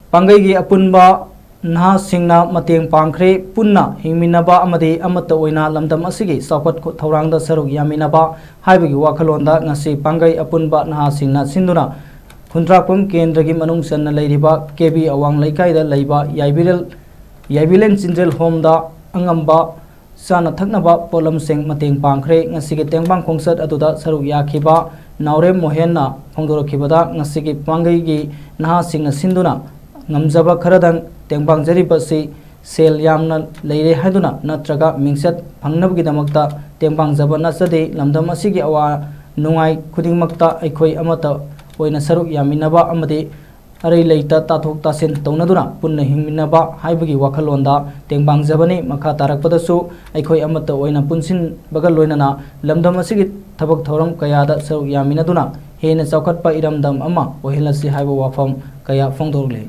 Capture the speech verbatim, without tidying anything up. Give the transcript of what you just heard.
ꯄꯥꯡꯒꯩꯒꯤ ꯑꯄꯨꯟꯕ ꯅꯍꯥꯁꯤꯡꯅ ꯃꯇꯦꯡ ꯄꯥꯡꯈ꯭ꯔꯦ꯫ ꯄꯨꯟꯅ ꯍꯤꯡꯃꯤꯟꯅꯕ ꯑꯃꯗꯤ ꯑꯃꯠꯇ ꯑꯣꯏꯅ ꯂꯝꯗꯝ ꯑꯁꯤꯒꯤ ꯆꯥꯎꯈꯠ ꯊꯧꯔꯥꯡꯗ ꯁꯔꯨꯛ ꯌꯥꯃꯤꯟꯅꯕ ꯍꯥꯏꯕꯒꯤ ꯋꯥꯈꯜꯂꯣꯟꯗ ꯉꯁꯤ ꯄꯥꯡꯒꯩ ꯑꯄꯨꯟꯕ ꯅꯍꯥꯁꯤꯡꯅ ꯁꯤꯟꯗꯨꯅ ꯈꯨꯟꯗ꯭ꯔꯥꯛꯄꯝ ꯀꯦꯟꯗ꯭ꯔꯒꯤ ꯃꯅꯨꯡ ꯆꯟꯅ ꯂꯩꯔꯤꯕ ꯀꯦ ꯕꯤ ꯑꯋꯥꯡ ꯂꯩꯀꯥꯏꯗ ꯂꯩꯕ ꯌꯥꯏꯕꯤꯔꯦꯜ, ꯌꯥꯏꯕꯤꯂꯦꯟ ꯆꯤꯜꯗ꯭ꯔꯦꯟ ꯍꯣꯝꯗ ꯑꯉꯝꯕ ꯆꯥꯅ ꯊꯛꯅꯕ ꯄꯣꯠꯂꯝꯁꯤꯡ ꯃꯇꯦꯡ ꯄꯥꯡꯈ꯭ꯔꯦ꯫ ꯉꯁꯤꯒꯤ ꯇꯦꯡꯕꯥꯡ ꯈꯣꯡꯆꯠ ꯑꯗꯨꯗ ꯁꯔꯨꯛ ꯌꯥꯈꯤꯕ ꯅꯥꯎꯔꯦꯝ ꯃꯣꯍꯦꯟꯅ ꯐꯣꯡꯗꯣꯔꯛꯈꯤꯕꯗ, ꯉꯁꯤꯒꯤ ꯄꯥꯡꯒꯩꯒꯤ ꯅꯍꯥꯁꯤꯡꯅ ꯁꯤꯟꯗꯨꯅ ꯉꯝꯖꯕ ꯈꯔꯗꯪ ꯇꯦꯡꯕꯥꯡꯖꯔꯤꯕꯁꯤ ꯁꯦꯜ ꯌꯥꯝꯅ ꯂꯩꯔꯦ ꯍꯥꯏꯗꯨꯅ ꯅꯠꯇ꯭ꯔꯒ ꯃꯤꯡꯆꯠ ꯐꯪꯅꯕꯒꯤꯗꯃꯛꯇ ꯇꯦꯡꯕꯥꯡꯖꯕ ꯅꯠꯆꯗꯦ꯫ ꯂꯝꯗꯝ ꯑꯁꯤꯒꯤ ꯑꯋꯥ ꯅꯨꯡꯉꯥꯏ ꯈꯨꯗꯤꯡꯃꯛꯇ ꯑꯩꯈꯣꯏ ꯑꯃꯠꯇ ꯑꯣꯏꯅ ꯁꯔꯨꯛ ꯌꯥꯃꯤꯟꯅꯕ ꯑꯃꯗꯤ ꯑꯔꯩ ꯂꯩꯇ ꯇꯥꯊꯣꯛ ꯇꯥꯁꯤꯟ ꯇꯧꯅꯗꯨꯅ ꯄꯨꯟꯅ ꯍꯤꯡꯃꯤꯟꯅꯕ ꯍꯥꯏꯕꯒꯤ ꯋꯥꯈꯜꯂꯣꯟꯗ ꯇꯦꯡꯕꯥꯡꯖꯕꯅꯤ꯫ ꯃꯈꯥ ꯇꯥꯔꯛꯄꯗꯁꯨ ꯑꯩꯈꯣꯏ ꯑꯃꯠꯇ ꯑꯣꯏꯅ ꯄꯨꯟꯁꯤꯟꯕꯒ ꯂꯣꯏꯅꯅ ꯂꯝꯗꯝ ꯑꯁꯤꯒꯤ ꯊꯕꯛ ꯊꯧꯔꯝ ꯀꯌꯥꯗ ꯁꯔꯨꯛ ꯌꯥꯃꯤꯟꯅꯗꯨꯅ ꯍꯦꯟꯅ ꯆꯥꯎꯈꯠꯄ ꯏꯔꯝꯗꯝ ꯑꯃ ꯑꯣꯏꯍꯜꯂꯁꯤ ꯍꯥꯏꯕ ꯋꯥꯐꯝ ꯀꯌꯥ ꯐꯣꯡꯗꯣꯛꯂꯤ꯫